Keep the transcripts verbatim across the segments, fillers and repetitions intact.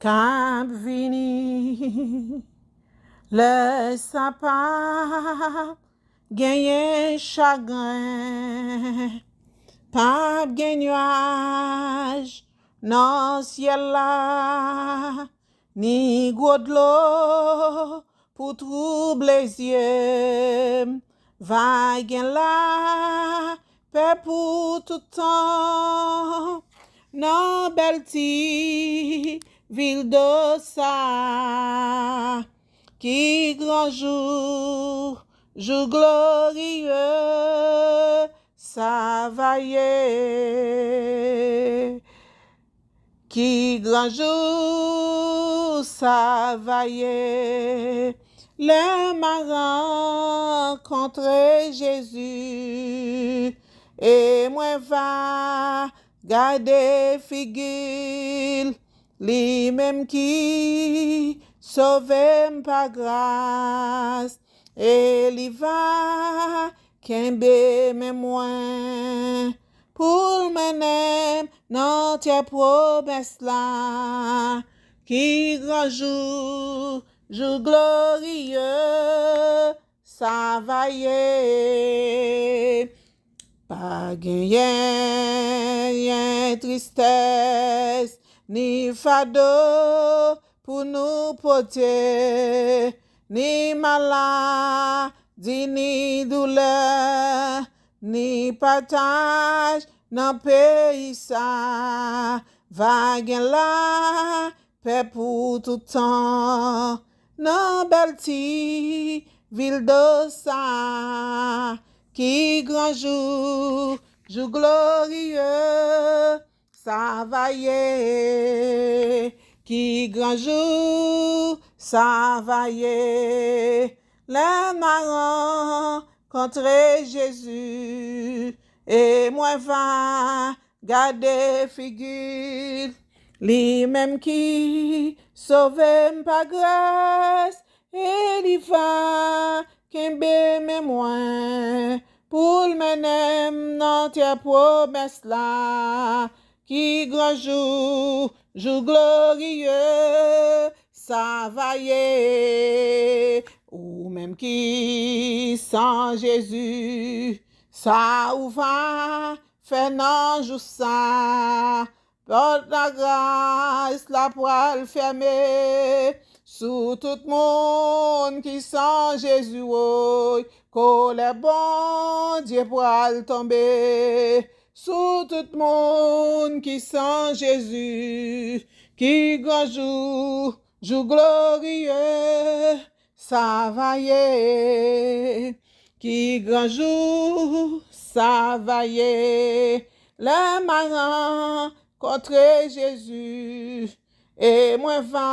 K ap vini, lè sa p ap genyen chagren, p ap gen nyaj nan syèl la, ni gwo dlo pou twouble zye m. Va gen lapè pou tout tan nan bèl ti vil dous sa. Ki gran jou, jou gloriye sa va ye. Ki gran jou sa va ye, lè m a rankontre Jezi, e mwen va gade figi l, li menm ki sove m pa gras, e li va kenbe men mwen pou l mennen m nan tè pwomès la. Ki gran jou, jou gloriye sa va ye. Pa genyen tristès ni fado pou nou pote, ni maladi, ni doulè, ni pataj nan peyi sa. Va gen lapè pou tout tan nan bèl ti vil dous sa. Ki gran jou, jou gloriye sa va ye. Ki gran jou sa va ye, lè m a rankontre Jezi, e mwen va gade figi l, li menm ki sove m pa gras, e li va kenbe men mwen pou l mennen m nan tè pwomès la. Ki gran jou, jou gloriye sa va ye. Ou menm ki san Jezi, sa ou va fè nan jou sa? Pòt lagras la pral fèmen sou tout moun ki san Jezi, woy. Kolè Bondye pral tonbe sou tout moun ki san Jezi. Ki gran jou, jou gloriye sa va ye. Ki gran jou sa va ye, lè m a rankontre Jezi, e mwen va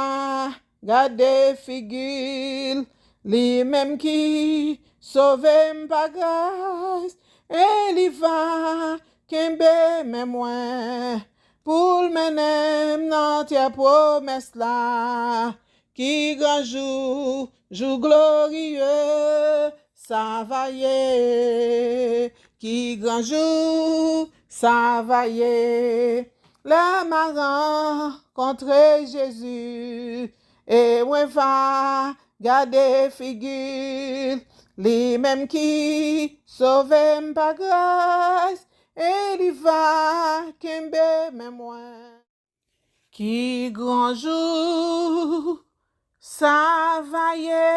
gade figi l, li menm ki sove m pa gras, e li va kenbe men mwen pou l mennen m nan tè pwomès la. Ki gran jou, jou gloriye sa va ye. Ki gran jou sa va ye, lè m a rankontre Jezi, e mwen va gade figi l, li menm ki sove m pa gras, e li va kenbe men mwen. Ki gran jou sa va ye,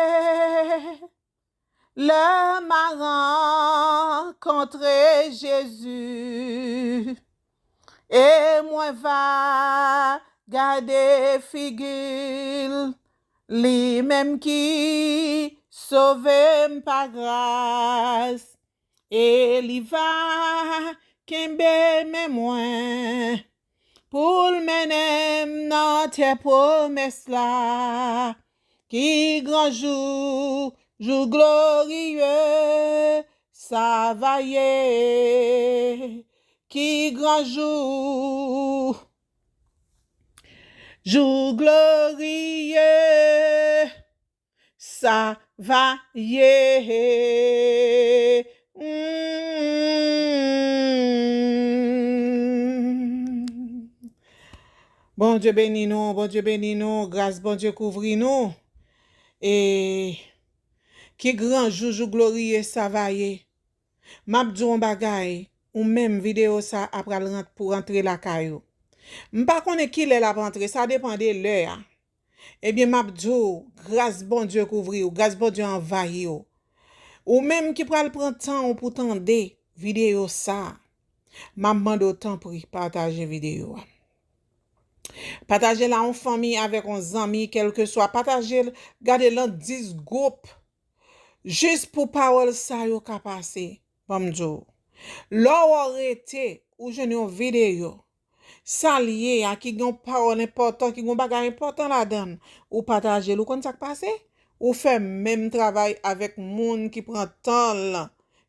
lè m a rankontre Jezi, e mwen va gade figi l, li menm ki sove m pa gras, e li va kenbe men mwen pou l mennen m nan tè pwomès la. Ki gran jou, jou gloriye sa va ye. Ki gran jou, jou gloriye sa va ye. Mm. Bondye Bondye beni nou, Bondye beni nou, gras Bondye kouvri nou. E ki gran jou, jou gloriye sa va ye. M ap di w yon bagay, ou menm videyo sa a pral rant pou rantre lakay ou. M pa konnen kilè l ap rantre, sa depan de lè a. Ebyen, m ap di w, gras Bondye kouvri w, gras Bondye anvayi w. Ou menm ki pral pran tan w pou tande videyo sa a, m ap mande w tanpri pataje videyo a. Pataje l a yon fanmi avèk yon zanmi, kèlkeswa. Pataje l, gade l an dis gwoup. Jis pou pawòl sa yo ka pase. Ban m di w. Lè w rete, ou jwenn yon videyo. Sa l ye a, ki gen yon pawòl enpòtan, ki gen yon bagay enpòtan ladan l, ou pataje l. Ou konn sa k pase? Ou fè menm travay avèk moun ki pran tan l,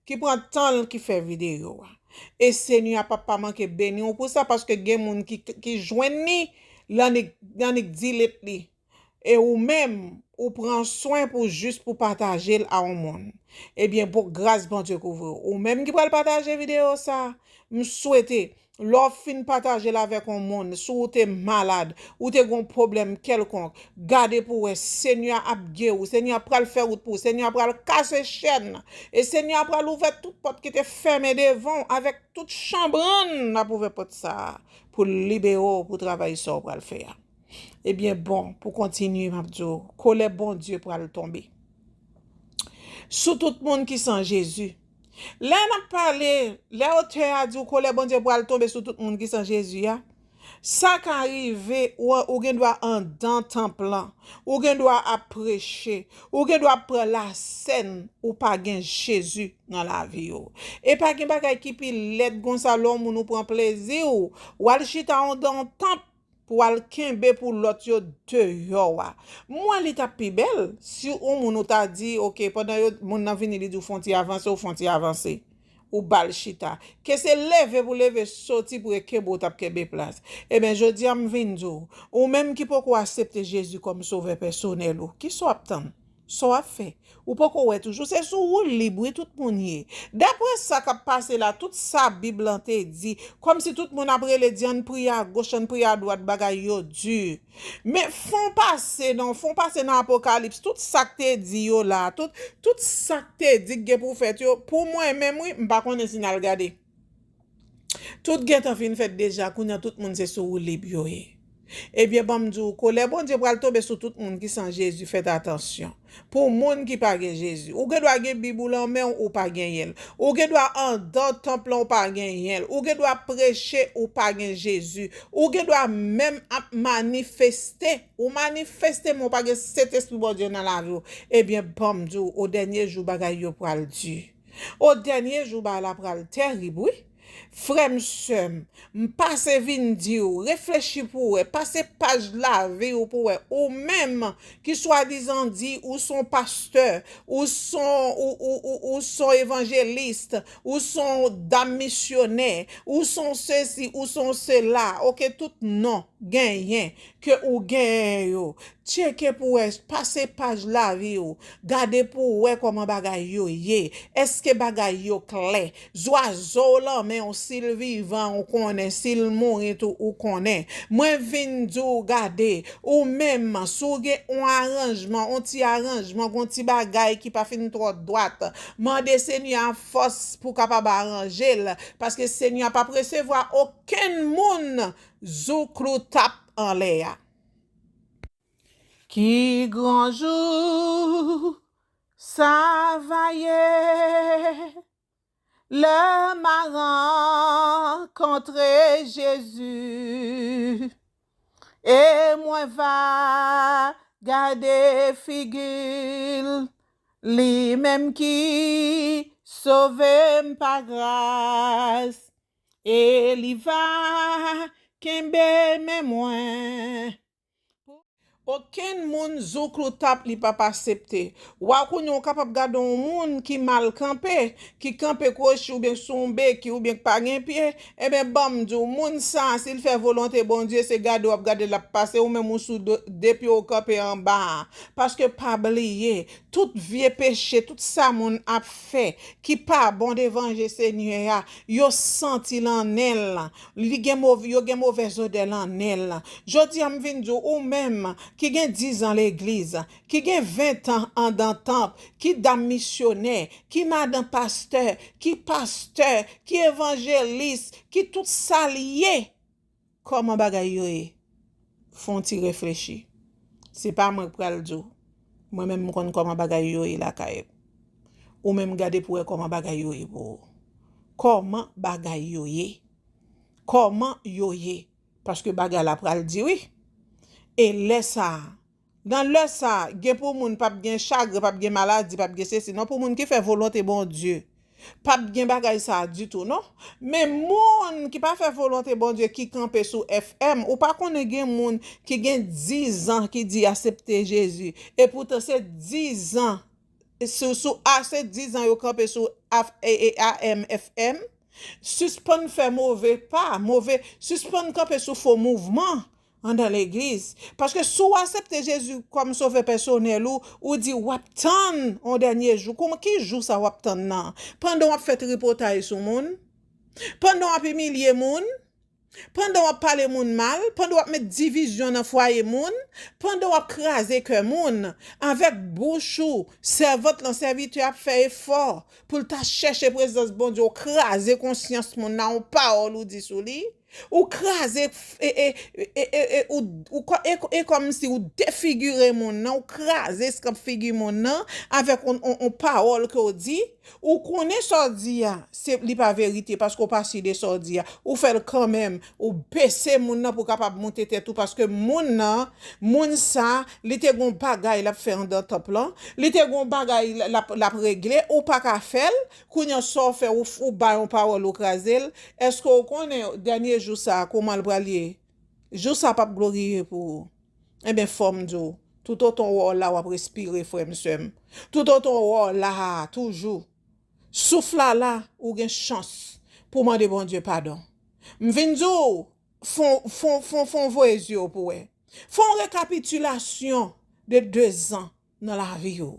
ki pran tan l, ki fè videyo a. E Senyè a p ap pa manke beni w pou sa, paske gen moun ki, ki jwenn li l annik, l annik delete li. E ou menm, ou pran swen pou jis pou pataje l a yon moun. Ebyen, pou gras Bondye kouvri w. Ou menm ki pral pataje videyo sa a, m swete, lè w fin pataje l avèk yon moun, si w te malad, ou te gen yon pwoblèm kèlkonk, gade pou w wè, Senyè a ap geri w, Senyè a pral fè wout pou w, Senyè a pral kase chèn, e Senyè a pral ouvè tout pòt ki te fèmen devan w avèk tout chanbrann, l ap ouvè pòt sa a pou l libere w pou travay sa w pral fè a. Ebyen, bon, pou kontinye, m ap di w, kolè Bondye pral tonbe sou tout moun ki san Jezi. Lè n ap pale, lè otè a di w kolè Bondye pral tonbe sou tout moun ki san Jezi a, sa ka rive, ou, ou gen dwa anndan tanp lan, ou gen dwa ap preche, ou gen dwa ap pran lasèn, ou pa gen Jezi nan lavi w. E pa gen bagay ki pi lèd konsa lè yon moun ou pran plezi w, w al chita anndan yon tanp, pou w al kenbe pou lòt yo deyò a. M wè li t ap pi bèl si yon moun ou ta di, oke, pandan yo, moun nan vini, li di w fè yon ti avanse, ou fè yon ti avanse. Ou ba l chita. Ke se leve pou leve soti pou e kenbe w t ap kenbe plas. Ebyen, jodi a m vin di w, ou menm ki poko aksepte Jezi kòm sovè pèsonèl ou, kisa w ap tann? Sa w ap fè? Ou poko wè toujou? Se sou woulib wi tout moun ye. Daprè sa k ap pase la, tout sa Bib lan te di, kòmsi tout moun ap rele di ann priye agoch, ann priye adwat, bagay yo di. Men fon pase non, fon pase nan Apokalips, tout sa k te di yo la, tout, tout sa k te di k gen pou fèt yo, pou mwen menm wi, m pa konnen si n al gade. Tout gentan fin fèt deja, kounye a tout moun se sou woulib yo ye. Ebyen, ban m di w, kolè Bondye pral tonbe sou tout moun ki san Jezi, fèt atansyon. Pou moun ki pa gen Jezi, ou gen dwa gen Bib ou lan men w, ou pa genyen l. Ou gen dwa anndan tanp lan, ou pa genyen l. Ou gen dwa preche, ou pa gen Jezi. Ou gen dwa menm ap manifeste. Ou manifeste, men ou pa gen Sentespri Bondye nan lavi w. Ebyen, ban m di w, o dènye jou, bagay yo pral di. O dènye jou, bagay la pral tèrib, wi. Frè m, sè m, m pase vin di w, reflechi pou w wè, pase paj lavi w pou w wè, ou menm ki swadizan di ou s on pastè, ou s on, ou, ou, ou, ou s on evanjelis, ou s on dam misyonè, ou s on sesi, ou s on sela, oke, tout non genyen ke ou genyen yo. Tcheke pou wè, pase paj lavi w, gade pou w wè kòman bagay yo ye. Èske bagay yo klè? Zwazo w lan men w, si l vivan, ou konnen, si l mouri tou, ou konnen. Mwen vin di w, gade, ou menm, si w gen on aranjman, on ti aranjman, gon ti bagay ki pa fin twò dwat, mande Senyè a fòs pou w kapab aranje l, paske Senyè a p ap resevwa okenn moun zouklou tap anlè a. Ki gran jou sa va ye, lè m a rankontre Jezi, e mwen va gade figi l, li menm ki sove m pa gras, e li va kenbe men mwen. Okenn moun zouklou tap li p ap asepte. Wa kounye w kapab gade yon moun ki mal kanpe, ki kanpe kwochi oubyen sou yon beki oubyen k pa gen pye, ebyen ban m di w, moun sa a, si l fè volonte Bondye, se gade w ap gade l ap pase, ou menm ou sou de pye w kanpe anba a. Paske pa bliye, tout vye peche, tout sa moun ap fè ki pa bon devan je Senyè a, yo santi l an nen l. Li gen mov, yo gen movèz odè l an nen l. Jodi a, m vin di w, ou menm ki gen dizan legliz, ki gen ventan anndan tanp, ki dam misyonè, ki madan pastè, ki pastè, ki evanjelis, ki tout sa l ye, kòman bagay yo ye? Fè yon ti reflechi. Se pa mwen k pral di w. Mwen menm, m konn kòman bagay yo ye lakay m. Ou menm, gade pou w wè kòman bagay yo ye pou ou. Kòman bagay yo ye? Kòman yo ye? Paske bagay la pral di wi. E lè sa a, nan lè sa a, gen pou moun p ap gen chagren, p ap gen maladi, p ap gen sesi. Non, pou moun ki fè volonte Bondye, p ap gen bagay sa a ditou, non. Men moun ki pa fè volonte Bondye, ki kanpe sou F M, ou pa konnen gen moun ki gen dizan ki di asepte Jezi. E poutan se dizan, sou, sou a, se dizan yo kanpe sou af-, e, e, A M F M. Sispann fè move pa, move, sispann kanpe sou fo mouvman anndan legliz. Paske si w asepte Jezi kòm sovè pèsonèl ou, ou di w ap tann yon dènye jou. Kòman, ki jou sa w ap tann nan? Pandan w ap fè tripotay sou moun? Pandan w ap imilye moun? Pandan w ap pale moun mal? Pandan w ap met divizyon nan fwaye moun? Pandan w ap kraze kè moun? Avèk bouch ou, sèvant lan, sèvitè ap fè efò pou l ta chèche prezans Bondye, ou kraze konsyans moun nan, yon pawòl ou di sou li, ou kraze, e, e, e, e, e, ou, ou, e, e kòmsi ou defigire moun nan, ou kraze eskanp figi moun nan avèk on, on, on pawòl ke w di, ou konnen sa w di a, se, li pa verite, paske w pa si de sa w di a, ou fè l kanmenm, ou bese moun nan pou w kapab moute tèt ou, paske moun nan, moun sa, li te gon bagay l ap fè anndan tanp lan, li te gon bagay l ap, l ap regle, ou pa ka fè l, kounye a sa w fè, ou, ou bay yon pawòl, ou kraze l. Èske w konnen dènye jou sa a, kòman l pral ye? Jou sa a p ap gloriye pou ou. Enben, fò m di w, toutotan w wè w la, w ap respire, frè m, sè m. Toutotan w wè w la, toujou. Souf la la, ou gen chans pou w mande Bondye padon. M vin di w, fon, fon, fon, fon voye zye w pou wè. Fè yon rekapitilasyon de dezan nan lavi w.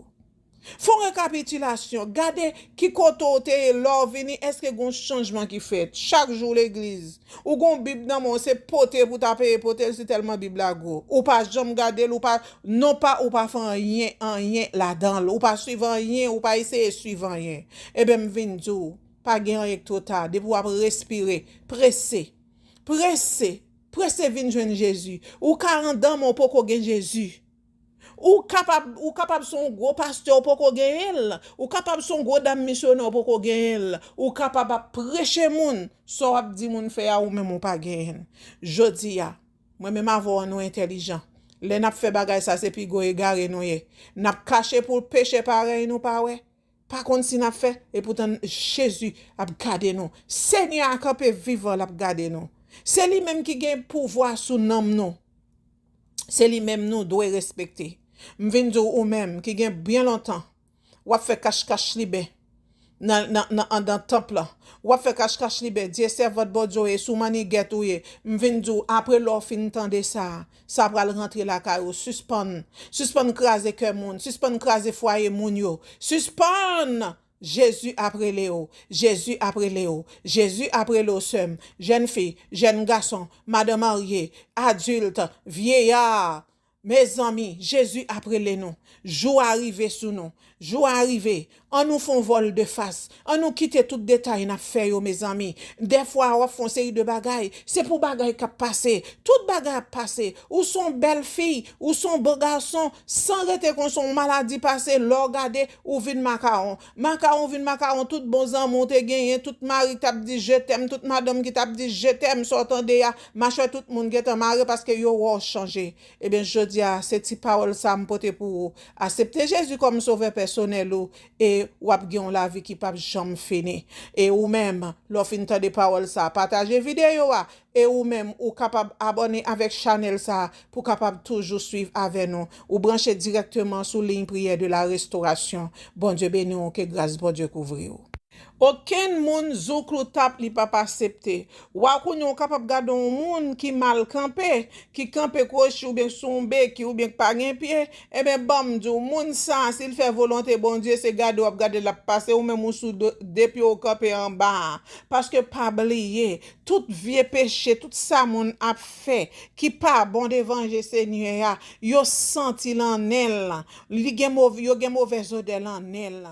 Fè yon rekapitilasyon. Gade ki kote w te ye lè w vini, èske gen yon chanjman ki fèt? Chak jou legliz, ou gen yon bib nan men w, se pote pou w ta peye pote l, si tèlman bib la gwo. Ou pa janm gade l, ou pa, non pa ou pa fè anyen, anyen ladan l, ou pa swiv anyen, ou pa eseye swiv anyen. Ebyen, m vin di w, pa gen anyen k twò ta. Depi w ap respire, prese, prese, prese vin jwenn Jezi. Ou ka anndan, men w poko gen Jezi. Ou kapab, ou kapab se yon gwo pastè, ou poko genyen l. Ou kapab se yon gwo dam misyonè, ou poko genyen l. Ou kapab ap preche moun, sa w ap di moun fè a, ou menm ou pa genyen l. Jodi a, mwen menm avè w, an nou entèlijan. Lè n ap fè bagay sa, se pi gwo egare nou ye. N ap kache pou peche parèy nou pa wè. Pa konn si n ap fè, epoutan Jezi ap gade nou. Senyè a kanpe vivan, l ap gade nou. Se li menm ki gen pouvwa sou nanm nou. Se li menm nou dwe respekte. M vin di w, ou menm ki gen byen lontan w ap fè kachkach liben nan, nan, nan, anndan tanp lan, w ap fè kachkach liben, Dye sèvant Bondye w ye, sou mannigèt ou ye, m vin di w, apre lè w fin tande sa a, sa pral rantre lakay ou. Sispann, sispann kraze kè moun, sispann kraze fwaye moun yo, sispann! Jezi ap rele w, Jezi ap rele w, Jezi ap rele w, sè m, jèn fi, jèn gason, madan marye, adilt, vyeya. Mezanmi, Jezi ap rele nou. Jou a rive sou nou. Jou a rive. An nou fè yon vòl de fas. An nou kite tout detay n ap fè yo, mezanmi. Dèfwa, w ap fè yon seri de bagay. Se pou bagay k ap pase. Tout bagay ap pase. Ou se yon bèl fi. Ou se yon bon gason. San rete konsa, yon maladi pase. Lè w gade, ou vin makawon. Makawon vin makawon. Tout bon zanmi w te genyen. Tout mari k t ap di je t'aime. Tout madanm ki t ap di je t'aime. Sa w tande a. Machwè tout moun gentan mare paske yo wè w chanje. Ebyen, jodi a, se ti pawòl sa a m pote pou ou. Asepte Jezi kòm sovè pèsonèl. pèsonèl ou, e w ap gen yon lavi ki p ap janm fini. E ou menm, lè w fin tande pawòl sa, pataje videyo a. E ou menm, ou kapab abòne avèk chanèl sa pou kapab toujou swiv avè nou. Ou branche dirèkteman sou liy priyè de la restorasyon. Bondye beni w, ke gras Bondye kouvri w. Okenn moun zoukloutap li p ap asepte. Wa kounye w kapab gade yon moun ki mal kanpe, ki kanpe kwochi oubyen sou yon beki oubyen ki pa gen pye, ebyen, ban m di w, moun sa a, si l fè volonte Bondye, se gade w ap gade l ap pase, ou menm ou sou de, de pye w kanpe anba a. Paske pa bliye, tout vye peche, tout sa moun ap fè ki pa bon devan je Senyè a, yo santi l an nen l. Li gen mov, yo gen movèz odè l an nen l.